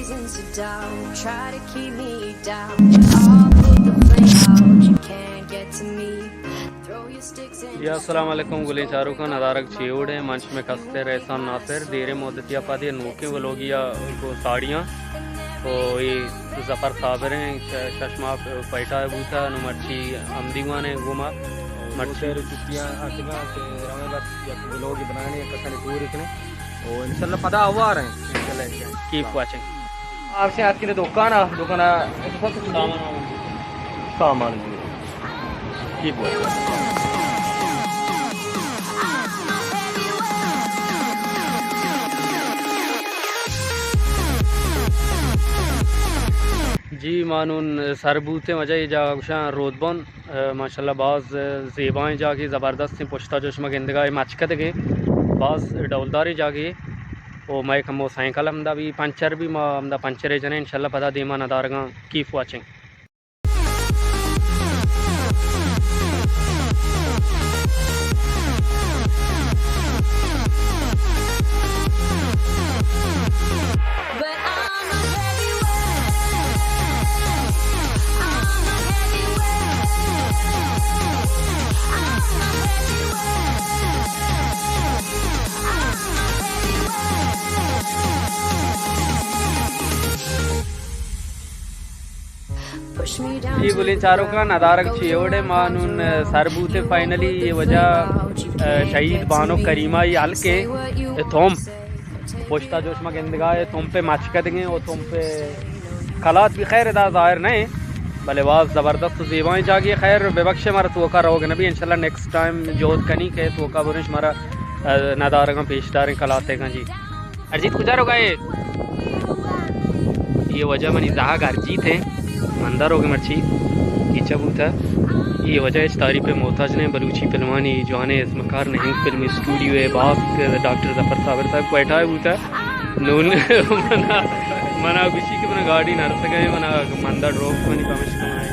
Try to keep me down. I'll put the flame out. You can't get to me. Throw your sticks and جی، السلام علیکم گلیں چاروکاں، ندارگ چی وڑ ایں؟ من شمئے کستر احسان ناصر، دیریں مدتی ءَ پد اے نوکیں ولوگی ءَ گوں ساڑی آں۔ تو اے ظفر صابر ایں، ش-، شش ماہ کوئٹہ ءَ بوتہ، نوں مرچی ہمدیوان ایں گوں ما۔ مرچی چھٹیاں اتکاں کہ رویں بس یک ولوگی بنائیں، کسانی پوری کنیں۔ او انشاءاللہ پدا ہوار ایں۔ انشاءاللہ۔ Keep watching. آپ سے آتکیں دکان ءَ، دکان ءَ سامان، سامان جی۔ Keep watching. جی، ما نوں سر بوتیں واجہ، اے جاگہ گوشاں رودبن۔ ءَ، ماشاءاللہ باز زیبائیں جاگہے، زبردستیں۔ پشتا جو شما گندگا اے مچکدگے، باز ڈولداریں جاگہے۔ او مئے کمو سائیکل ہمدا بی پنچر بی، ما ہمدا پنچرے جنیں، انشاءاللہ پدا دیما ندارگاں۔ Keep watching. اے گلیں چاروکاں، ندارگ چی وڑ ایں؟ ما نوں سر بوتیں فائنلی۔ اے واجہ، ءَ، شہید بانک کریمہ ءِ ہلک ایں، اے تمپ۔ پشتا جو شما گندگا اے تمپ مچکدگیں، او تمپ کلات بی، خیر ادا ظاہر نہ ایں، بلے باز زبردست و زیبائیں جاگہے۔ خیر ببخشے، مارا توکا روگ نہ بی، انشاءاللہ نیکسٹ ٹائم جہد کنیں کہ توکا بریں، شمارا، ءَ، ندارگاں پیش داریں کلاتیگاں جی۔ ارجیت کجا روگا اے؟ اے واجہ منی زہگ ارجیت ایں۔ مندر روگ مرچی کیچا بوتا۔ اے واجہ ہچ تعریف محتاج نہ ایں، بلوچی فلمانی جوانیں ازمکار، نہنگ فلم اسٹوڈیو ءِ باسک ڈاکٹر ظفر صابر صاحب کوئٹہ ءَ بوتا۔ نوں منا، منا گوشی کہ منا گاڑی نرسگ ءَ ایں، منا مندر ڈراپ کنی، پمشکا منا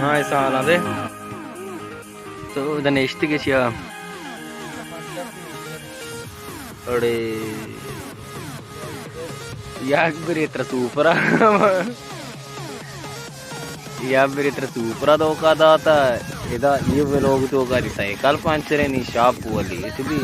ہاں، ایسا حالاں دے۔ تو ادا نشتگے چیا؟ اڑے یک برے ترا سوپرا، یک برے ترا سوپرا دھوکا داتا۔ ادا اے ولوگ توکا دی سائیکل پنچر ایں، نی شاپ والی تو بی۔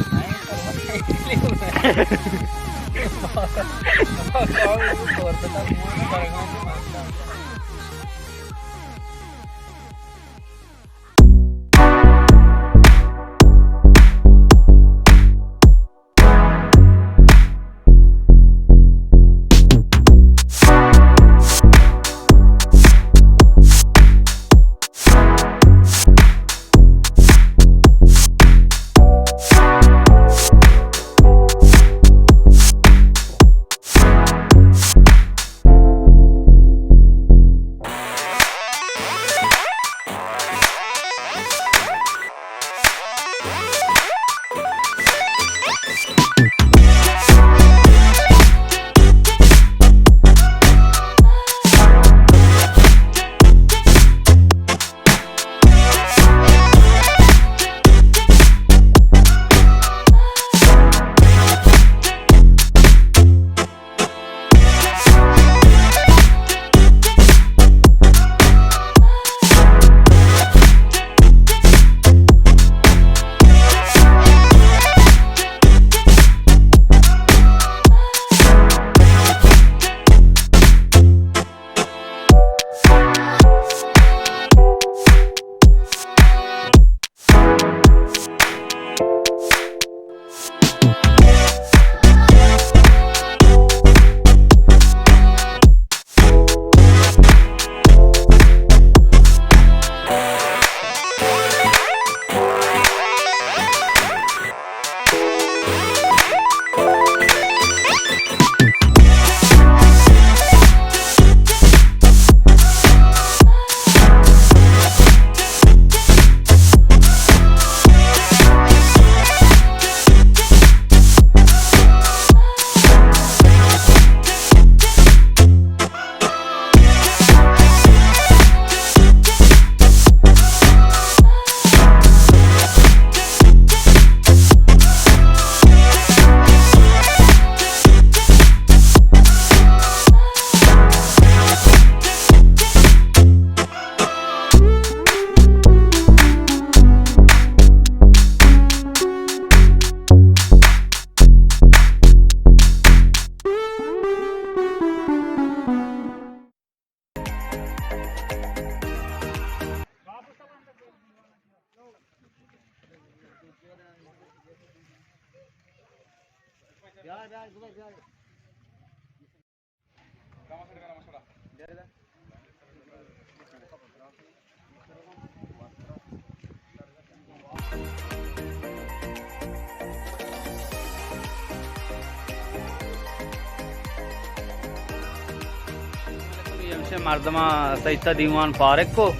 نی ہمشے مردماں سیتا دیوان پارک کو۔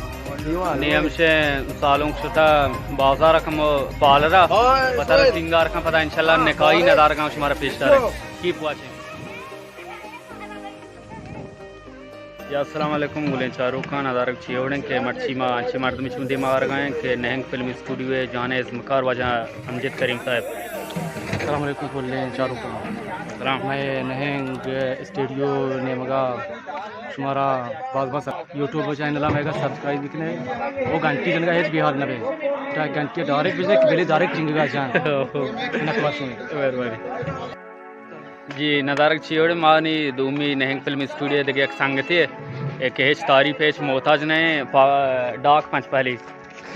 نی ہمشے سالونک شتا بازار کم پالرا۔ پتر سینگار کن پدا انشاءاللہ نکاحی ندارگاں شمارا پیش داریں۔ Keep watching. یا السلام علیکم گلیں چاروکاں، ندارگ چی وڑیں کہ مرچی ما انچیں مردمے چون دیما آرگا ایں کہ نہنگ فلم اسٹوڈیو ءِ جوانیں ازمکار واجہ امجد کریم صاحب۔ السلام علیکم گلیں چاروکاں۔ سلام۔ مئے نہنگ اسٹوڈیو نیمگا شمارا باز باز، یوٹیوب چینل ءَ مئیگا سبسکرائب بکنے، وہ گھنٹی جنگا ہچ بے حال نہ بے، گھنٹی ڈائریکٹ بجے کہ بلے ڈائریکٹ جنگا جان۔ نکوا شوئے۔ مہربانی۔ جی، ندارگ چی وڑ، ما نی دومی نہنگ فلم اسٹوڈیو دگہ یک سنگتے اے کہ ہچ تعریف ہچ محتاج نہ ایں، پا-، ڈاک پنچ پہلی۔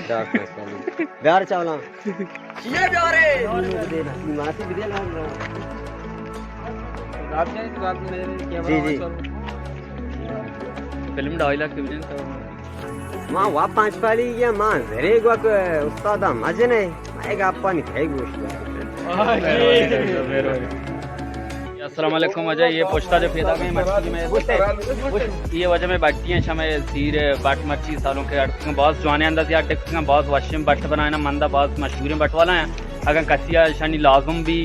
ڈاک پنچ پہلی۔ بیار چاولاں۔ چیئے بیارے؟ ماسی بدے نا۔ جی، جی۔ فلم ڈائیلاگ کے بجن تو۔ ما وا پنچ پالی گیا، ما زرے گوا کہ استاد مجنے، ما ایک اپانی کھے گوش۔ السلام علیکم واجہ، یہ پشتا جو پیدا گئے مرچی میں، یہ واجہ میں بٹی ہیں، شمے سیر بٹ مرچی سالونک اڈکن باز جوانے انداز یا اڈکن باز وشیں بٹ بنائنا، مندا باز مشہوریں بٹ والا ہیں۔ اگاں کسی ءَ شانی لازم بی۔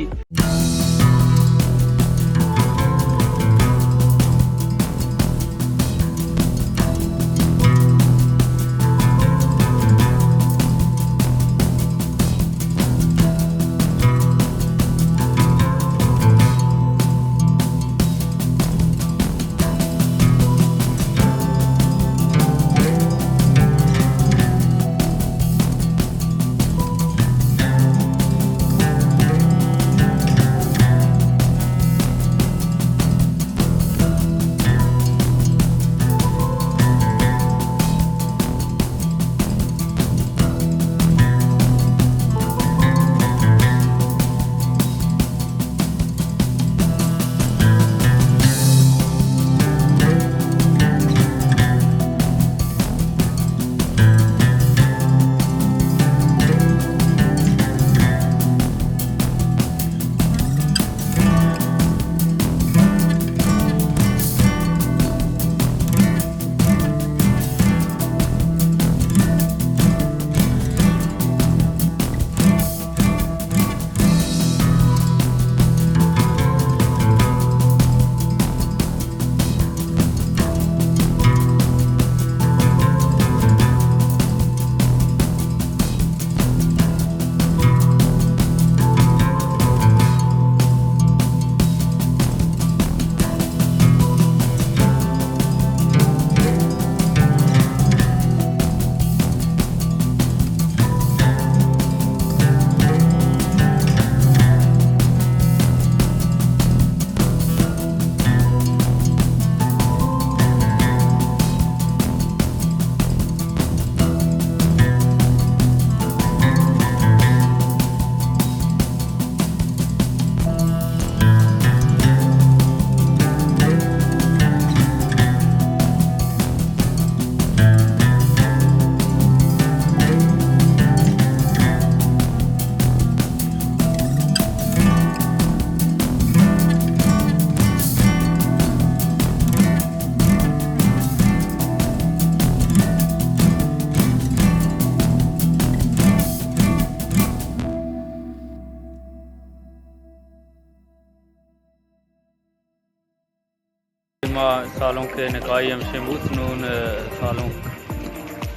ما سالونک نکاحی ہمشیں بوت، نون، ء، سالونک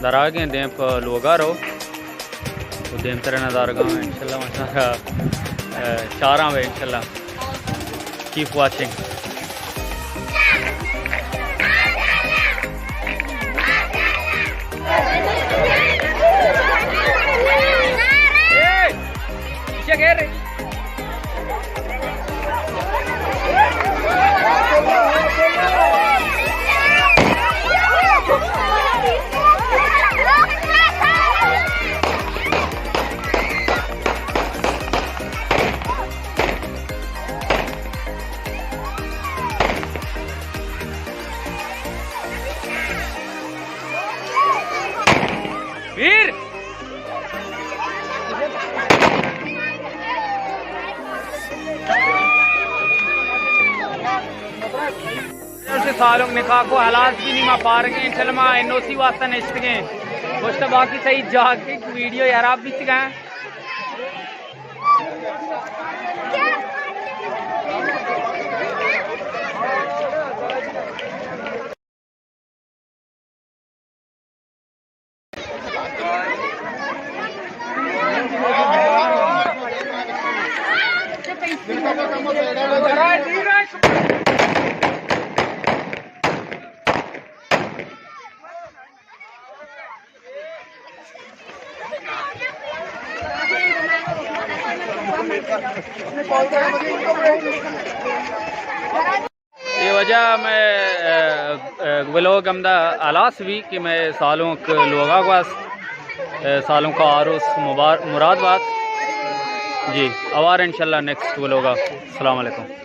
دراگیں دیم پہ لوگا رو و دیمتر ندارگاں انشاءاللہ ما شمارا، ء، چاراں بے انشاءاللہ۔ Keep watching. ویر! سالونک نکاح کو ہلاس بھی نہیں، ما پارگیں، چل ما این او سی واسطہ نشتگیں۔ گوشتہ باقی صحیح جاگ کی ویڈیو خراب بیتگاں۔ اے وجہ مئے، ا، ا، ولوگ ہمدا ہلاس بی کہ مئے سالونک لوگا گوست، ا، سالونکا آروس مبار-، مراد بات۔ جی، اوار انشاءاللہ نیکسٹ ولوگا۔ السلام علیکم۔